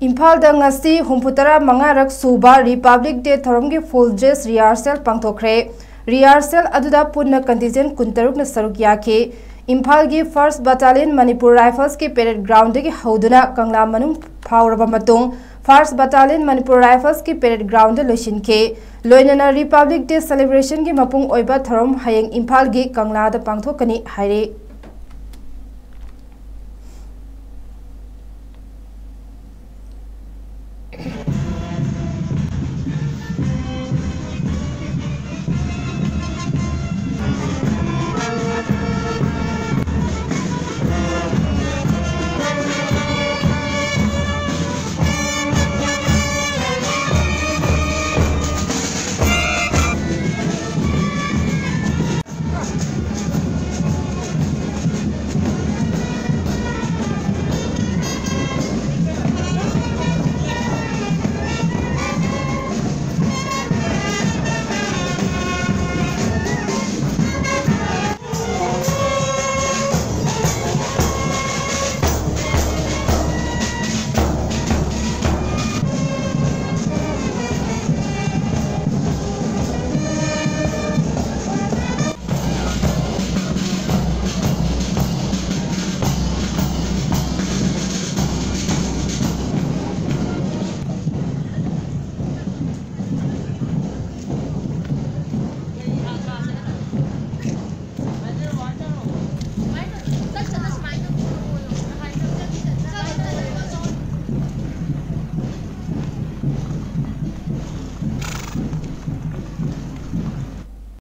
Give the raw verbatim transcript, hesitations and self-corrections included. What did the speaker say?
ꯏꯝꯐꯥꯜꯗ ꯉꯁꯤ ꯍꯨꯝꯐꯨꯇꯔꯥ ꯃꯉꯥꯔꯛ ꯁꯨꯕ Republic Day ꯊꯧꯔꯝꯒꯤ full dress rehearsal ꯄꯥꯡꯊꯣꯛꯈ꯭ꯔꯦ꯫ Rehearsal ꯑꯗꯨꯗ ꯄꯨꯟꯅ contingent ꯀꯨꯟꯇꯔꯨꯛꯅ ꯁꯔꯨꯛ ꯌꯥꯈꯤ꯫ ꯏꯝꯐꯥꯜꯒꯤ First Battalion Manipur Riflesꯀꯤ parade groundꯗꯒꯤ ꯍꯧꯗꯨꯅ ꯀꯪꯂꯥ ꯃꯅꯨꯡ ꯐꯥꯎꯔꯕ ꯃꯇꯨꯡ First Battalion Manipur Riflesꯀꯤ parade groundꯗ ꯂꯣꯏꯁꯤꯟꯈꯤ꯫ ꯂꯣꯏꯅꯅ Republic Day celebrationꯒꯤ ꯃꯄꯨꯡ ꯑꯣꯏꯕ ꯊꯧꯔꯝ ꯍꯌꯦꯡ ꯏꯝꯐꯥꯜꯒꯤ ꯀꯪꯂꯥꯗ ꯄꯥꯡꯊꯣꯛꯀꯅꯤ ꯍꯥꯏꯔꯤ꯫